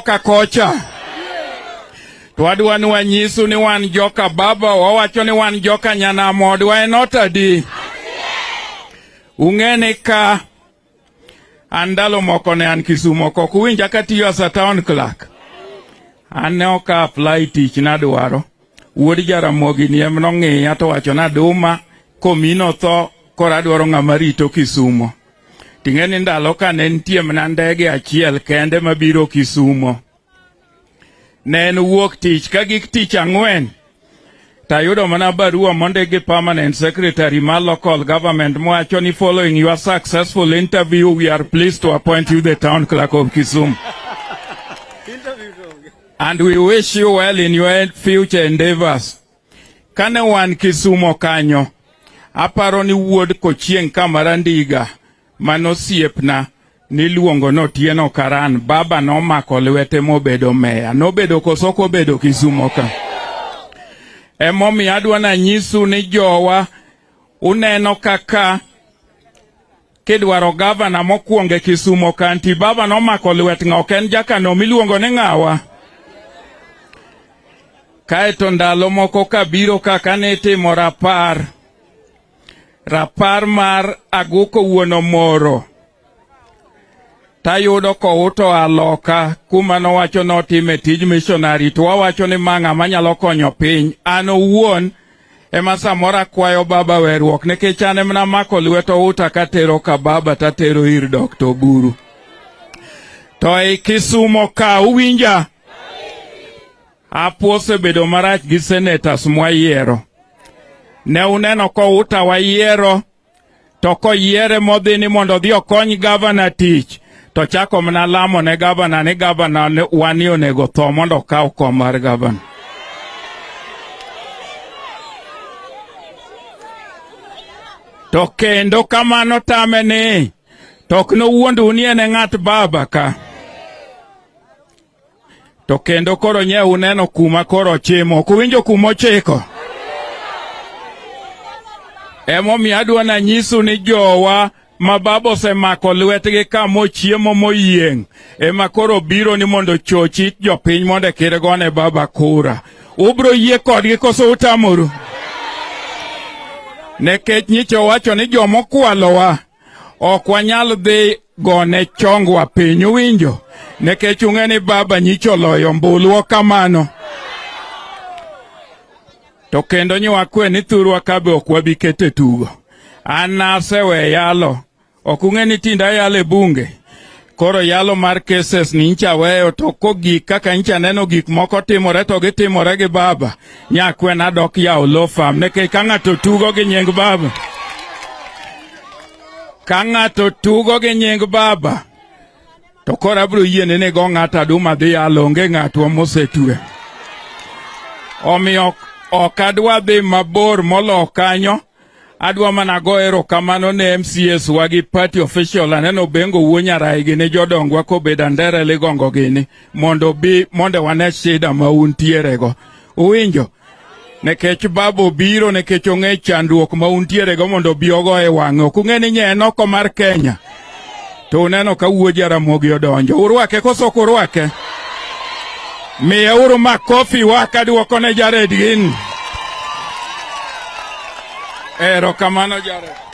loka kocha. To adwa ni wanyisu ni wan joka baba, wawacho ni wan joka nyanam odwa en ot adi? Ung'e ni ka an ndalo moko ne an Kisumo kok uwinja katiyo as a town clerk. An ne ok apply tich nadwaro. Wuod Jaramogi ni em nong'iya to wacho na Duma komino tho koro adwaro ng'ama rito Kisumo. Ting'e ni ndalo ka ne nitie mana ndege achiel kende mabiro Kisumo. Ne en wuok tich ka gik tich ang'wen tayudo mana barua mondik gi permanent secretary mar local government mowacho ni following your successful interview we are pleased to appoint you the town clerk of Kisumu. And we wish you well in your future endeavors. Kane wan Kisumo kanyo, aparo ni wuod Kochieng' Kamarandiga manosiepna niluongo ni Otieno Karan, baba nomako lwete mobedo meya. Nobedo koso ok obedo Kisumo ka? Emomiyo adwa nanyisu ni jowa uneno kaka kidwaro gavana mokwongo e Kisumo kanti, baba nomako lwet ng'a? Ok en jakano miluongo ni ng'awa? Kaeto ndalo moko kabiro kaka nitimo rapar, rapar mar Aguko wuon Omoro, tayudo kouto aloka kuma nowacho notime tij missionary, to wawacho ni ma ng'ama nyalo konyo piny. An owuon ema samoro akwayo baba weruok nikech an ema namako lwet Outa katero ka baba tatero ir Dr. Oburu. To e Kisumo ka uwinja, Apo osebedo marach gi senators mwayiero. Ne uneno kouta wayiero to koyiere modhi ni mondo odhi okony gavana tich to chako mana lamo ne gavana ni gavana wani onego tho mondo okaw kom mar gavana. To kendo kamano tame ni to ok nowuondu ni en e ng'at baba ka. To kendo koro nye uneno kuma koro ochimo. Ok uwinjo kuma ochiko? Emomiyo adwa nanyisu ni jowa ma baba osemako lwetgi ka mochiemo moyieng' ema koro biro ni mondo ochochi jopiny mondo kir gone baba kura. Ubro yie kodgi koso utamoru? Nikech nyicha owacho ni jomokwalowa ok wanyal dhi gone chongwa piny, uwinjo? Nikech ung'e ni baba nyicha oloyo ombulu kamano. To kendo nywakwe ni thurwa ka be ok wabi kete tugo. An nasewe yalo. Ok ung'e ni tinde ayalo e bunge. Koro yalo mar cases ni ncha weyo to kogik kaka ncha neno gik moko timore to gitimore gi baba. Nyakwe nadok yawo law firm nikech ka ng'ato tugo gi nying baba. Ka ng'ato tugo gi nying baba to koro abiro yiene ni go ng'ato aduma dhi yalo onge ng'atwa mosetwe. Omiyo ok adwa dhi mabor molo kanyo. Adwa mana go erokamano ne MCS wa gi party official aneno Bengo wuo Nyarai gini jodongwa kobedo Andere Ligongo gini mondo bi mondo wane shida ma untierego. Uwinjo? Nikech baba obiro nikech ong'e chandruok ma untierego mondo obi ogo e wang'e. Ok ung'e ni nye en oko mar Kenya. To uneno ka wuo Jaramogi odonjo. Urwake koso ok urwake? Miyeuru makofi wa kaduoko ne Jared gin. Erokamano Jared.